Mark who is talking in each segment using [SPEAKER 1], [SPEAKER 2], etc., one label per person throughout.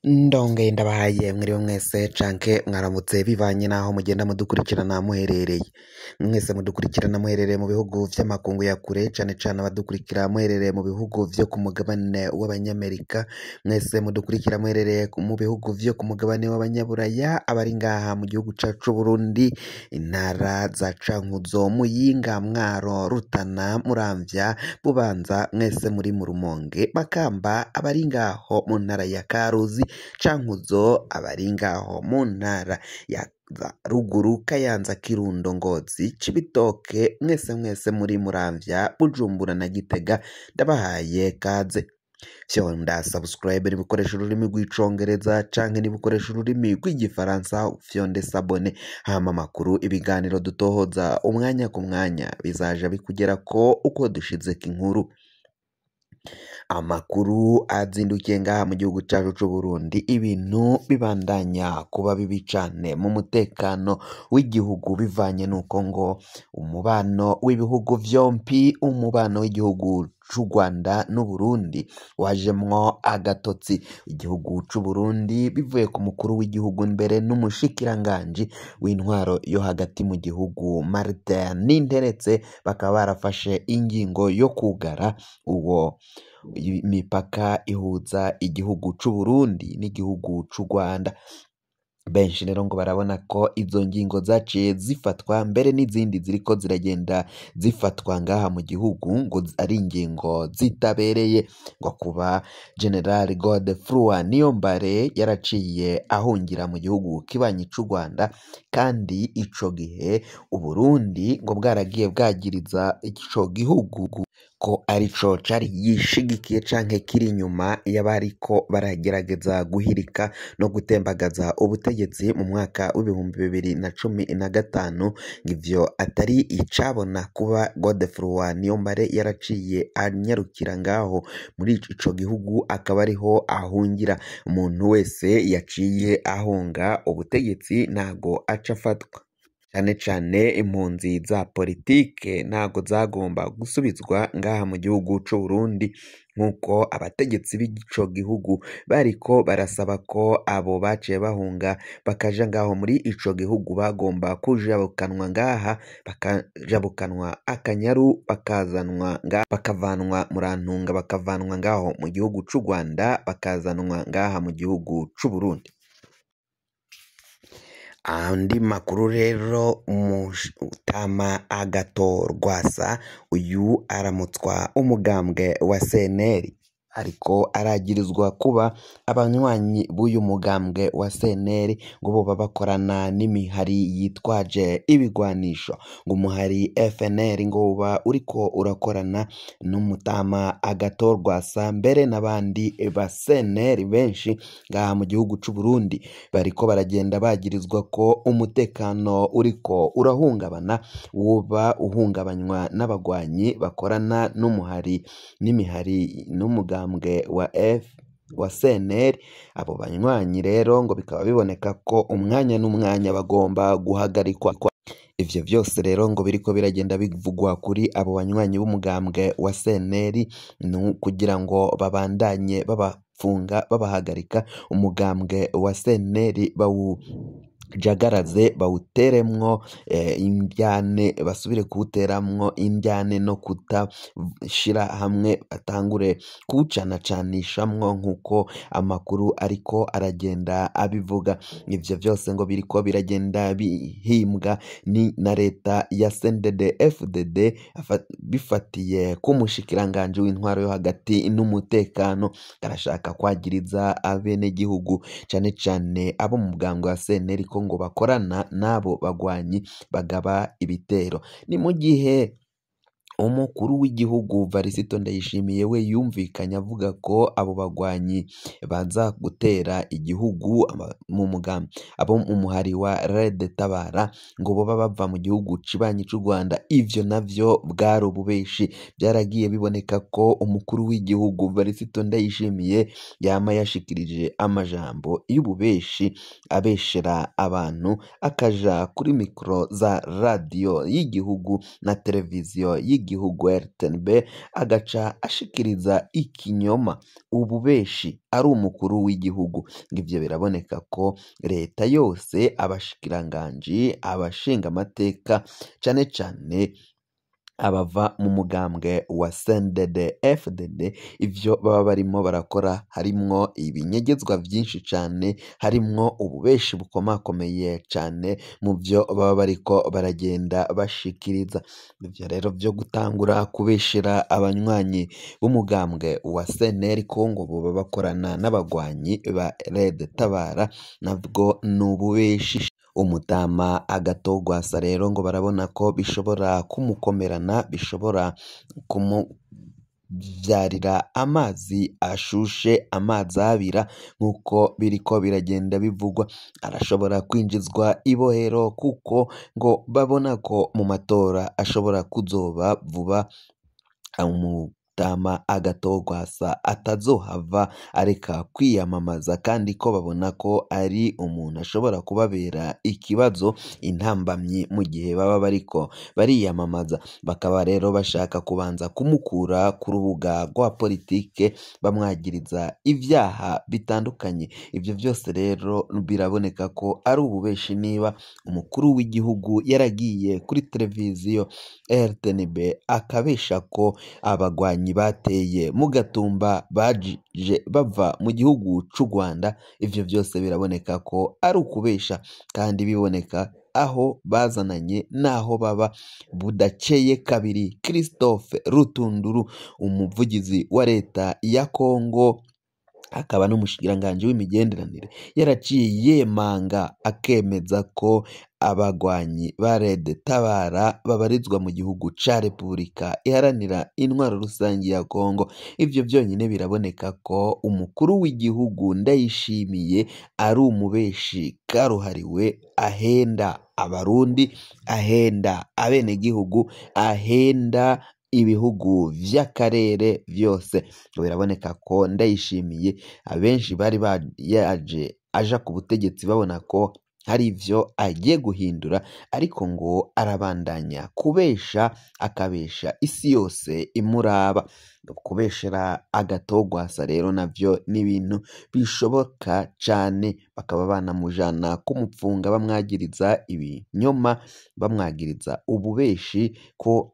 [SPEAKER 1] Ndongeye ndabahaye mwiriwe mwese canke mwaramutse bivanye n'aho mugenda mudukurikirana muherereye. Mwese mudukurikirana muherereye mu bihugu vy'amakungu ya kure, cane cane abadukurikira muherereye mu bihugu vyo ku mugabane w'abanyamerika, mwese mudukurikira muherereye mu bihugu vyo ku mugabane w'abanyaburaya, abari ngaha mu gihugu cacu c'Uburundi, intara za Cankuzo, Muyinga, Mwaro, Rutana, Muramvya, Bubanza, mwese muri mu Rumonge, Makamba, abari ngaho mu ntara ya Karusi, Cankuzo, abari ngaho mu ntara ya Ruguru, Kayanza, Kirundo, Ngozi, Cibitoke, mwese mwese muri Muramvya, Bujumbura na Gitega, ndabahaye kaze. Fyonda subscribe niba ukoresha ururimi rw'icongereza canke niba ukoresha ururimi rw'igifaransa, fyonde s'abonner, hama amakuru, ibiganiro dutohoza umwanya ku mwanya bizaja bikugerako uko dushizeko inkuru. Amakuru azindukiye ngaha mu gihugu cacu c'Uburundi, ibintu bibandanya kuba bibi cane mu mutekano w'igihugu bivanye n'uko ngo umubano w'ibihugu vyompi, umubano w'igihugu c'u Rwanda n'Uburundi wajemwo agatotsi. Igihugu c'Uburundi bivuye ku mukuru w'igihugu mbere n'umushikiranganji w'intwaro yo hagati mu gihugu Martin Ninteretse, bakaba barafashe ingingo yo kugara uwo imipaka ihuza igihugu c'Uburundi n'igihugu c'u Rwanda. Benshi rero ngo barabona ko izo ngingo zaciye zifatwa mbere n'izindi ziriko ziragenda zifatwa ngaha mu gihugu ngo ari ingingo zitabereye, ngo kuba General Godefroid Niyombare yaraciye ahungira mu gihugu kibanyi c'u Rwanda, kandi ico gihe Uburundi ngo bwaragiye bwagiriza ico gihugu ko arico cari gishigikiye canke kiri inyuma y'abariko baragerageza guhirika no gutembagaza ubutegetsi mu mwaka w'2015, ivyo atari icabona kuba Godefroid Niyombare yaraciye anyarukira ngaho muri ico gihugu akaba ariho ahungira. Umuntu wese yaciye ahunga ubutegetsi ntago aca afatwa, cane cane impunzi za politike ntago zagomba gusubizwa ngaha mu gihugu c'Uburundi, nk'uko abategetsi b'ico gihugu bariko barasaba ko abo baciye bahunga bakaja ngaho muri ico gihugu bagomba kujabukanwa ngaha, bakajabukanwa akanyaru, bakazanwa ngaha, bakavanwa Murantunga, bakavanwa ngaho mu gihugu c'u Rwanda, bakazanwa ngaha mu gihugu c'Uburundi. Andi makuru rero, Mutama Agathon Rwasa uyu aramutswa umugambwe wa CNL, ariko aragirizwa kuba abanywanyi b'uyu mugambwe wa CNL ngo boba bakorana n'imihari yitwaje ibigwanisho, ngo umuhari FNL ngo uba uriko urakorana n'Umutama Agathon Rwasa mbere n'abandi ba CNL benshi ngaha mu gihugu c'Uburundi bariko baragenda bagirizwa ko umutekano uriko urahungabana, woba uhungabanywa n'abagwanyi bakorana n'umuhari n'imihari n'umugambwe wa F wa CNL. Abo banywanyi rero ngo bikaba biboneka ko umwanya n'umwanya bagomba guhagarikwa. Ivyo vyose rero ngo biriko biragenda bivugwa kuri abo banywanyi b'umugambwe wa CNL kugira ngo babandanye babafunga babahagarika, umugambwe wa CNL bawujagaraze, bawuteremwo indyane, basubire kuwuteramwo indyane no kutashira hamwe, batangure kuwucanacanishamwo nk'uko amakuru ariko aragenda abivuga. Ivyo vyose ngo biriko biragenda bihimbwa ni na leta ya CNDD FDD bifatiye ku mushikiranganji w'intwaro yo hagati n'umutekano, arashaka kwagiriza abenegihugu cane cane abo mu mugambwe wa CNL ko ngo bakorana n'abo bagwanyi bagaba ibitero. Ni mu gihe umukuru w'igihugu Varisito Ndayishimiye we yumvikanye avuga ko abo bagwanyi baza gutera igihugu mu mugambi abo mu muhari wa Red Tabara ngo boba bava mu gihugu cibanyi c'u Rwanda. Ivyo navyo bwari ububeshi, byaragiye biboneka ko umukuru w'igihugu Varisito Ndayishimiye yama yashikirije amajambo y'ububeshi, abeshera abantu, akaja kuri mikro za radiyo y'igihugu na televiziyo y'igihugu w'igihugu RTNB agaca ashikiriza ikinyoma ububeshi ari umukuru w'igihugu. Ngo ivyo biraboneka ko leta yose, abashikiranganji, abashingamateka, cane cane abava mu mugambwe wa CNDD FDD, ivyo baba barimo barakora harimwo ibinyegezwa vyinshi cane, harimwo ububeshi bukomakomeye cane mu vyo baba bariko baragenda bashikiriza. Ivyo rero vyo gutangura kubeshera abanywanyi b'umugambwe wa CNL ko ngo boba bakorana n'abagwanyi ba Red Tabara nabwo n'ububeshi. Umutama Agathon Rwasa rero ngo barabona ko bishobora kumukomerana, bishobora kumuvyarira amazi ashushe, amazi abira nk'uko biriko biragenda bivugwa. Arashobora kwinjizwa ibohero kuko ngo babona ko mu matora ashobora kuzoba vuba. Umutama Agathon Rwasa atazohava areka kwiyamamaza, kandi ko babona ko ari umuntu ashobora kubabera ikibazo, intambamyi mu gihe baba bariko bariyamamaza. Bakaba rero bashaka kubanza kumukura ku rubuga rwa politike bamwagiriza ivyaha bitandukanye. Ivyo vyose rero biraboneka ko ari ububeshi niba umukuru w'igihugu yaragiye kuri televiziyo RTNB akabesha ko abagwanyi bateye mu Gatumba baje bava mu gihugu c'u Rwanda. Ivyo vyose biraboneka ko ari ukubesha, kandi biboneka aho bazananye n'aho baba. Budakeye kabiri Christophe Rutunduru, umuvugizi wa leta ya Kongo akaba n'umushikiranganji w'imigenderanire, yaraciye yemanga akemeza ko abagwanyi ba Red Tabara babarizwa mu gihugu ca Repubulika Iharanira Intwaro Rusangi ya Kongo. Ivyo vyonyene biraboneka ko umukuru w'igihugu Ndayishimiye ari umubeshi karuhariwe, ahenda abarundi, ahenda abenegihugu, ahenda ibihugu vy'akarere vyose. Biraboneka ko Ndayishimiye abenshi bari yaje aja ku butegetsi babona ko hari ivyo agiye guhindura, ariko ngo arabandanya kubesha, akabesha isi yose imuraba. Kubeshera Agathon Rwasa rero navyo ni ibintu bishoboka cane, bakaba banamujana kumupfunga bamwagiriza ibinyoma, bamwagiriza ububeshi ko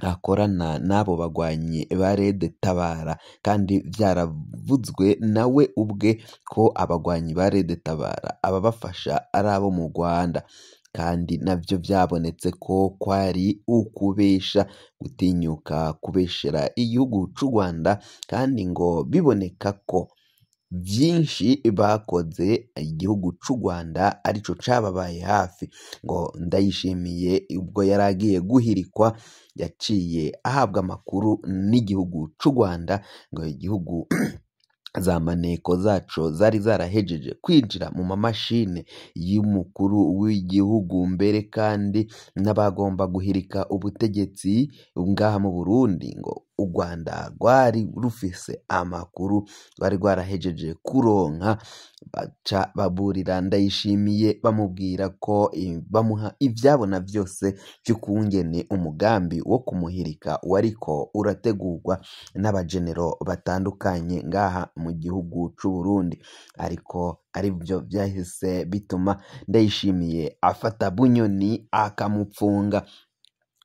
[SPEAKER 1] akorana n'abo bagwanyi ba Red Tabara, kandi vyaravuzwe nawe ubwe ko abagwanyi ba Red Tabara ababafasha ari abo mu Rwanda, kandi navyo vyabonetse ko kwari ukubesha, gutinyuka kubeshera igihugu c'u Rwanda, kandi ngo biboneka ko vyinshi bakoze igihugu c'u Rwanda arico cababaye hafi. Ngo Ndayishimiye ubwo yaragiye guhirikwa yaciye ahabwa amakuru n'igihugu c'u Rwanda, ngo igihugu za maneko zaco zari zarahejeje kwinjira mu mamashine y'umukuru w'igihugu, mbere kandi n'abagomba guhirika ubutegetsi ngaha mu Burundi, ngo u Rwanda rwari rufise amakuru rwari rwarahejeje kuronka, baca baburira Ndayishimiye bamubwira ko bamuha ivyabona vyose vy'ukungene umugambi wo kumuhirika wariko urategurwa n'abajenero batandukanye ngaha mu gihugu c'u Burundi. Ariko arivyo vyahise bituma Ndayishimiye afata Bunyoni akamupfunga.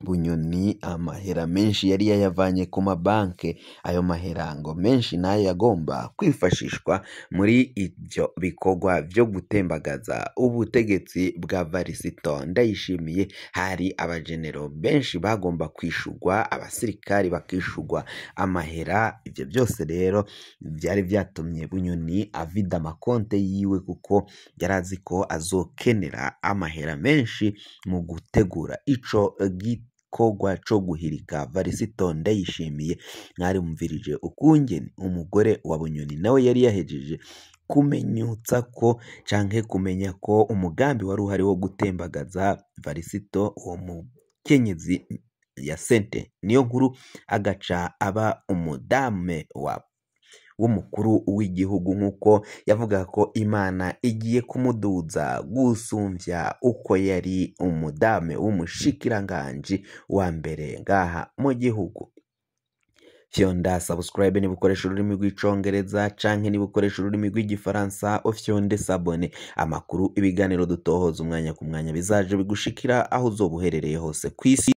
[SPEAKER 1] Bunyoni amahera menshi yari yayavanye ku mabanke, ayo mahera ngo menshi nayo yagomba kwifashishwa muri ivyo bikorwa vyo gutembagaza ubutegetsi bwa Varisito Ndayishimiye. Hari abajenero benshi bagomba kwishurwa, abasirikari bakishurwa amahera. Ivyo byose rero vyari vyatumye Bunyoni avida amakonte yiwe, kuko yarazi ko azokenera amahera menshi mu gutegura ico gikorwa co guhirika Varisito Ndayishimiye. Mwarumvirije ukungene umugore wa Bunyoni nawe yari yahejeje kumenyutsa ko canke kumenya ko umugambi wari uhari wo gutembagaza Varisito, uwo mukenyezi ya Sente niyo nkuru agaca aba umudame wa w'umukuru w'igihugu, nk'uko yavuga ko Imana igiye kumuduza gusumvya uko yari umudame w'umushikiranganji wa mbere ngaha mu gihugu. Fyonda subscribe niba ukoresha ururimi rw'icongereza canke niba ukoresha ururimi rw'igifaransa ufyonde s'abonner. Amakuru, ibiganiro dutohoza umwanya ku mwanya bizaje bigushikira aho uzoba uherereye hose kw'isi.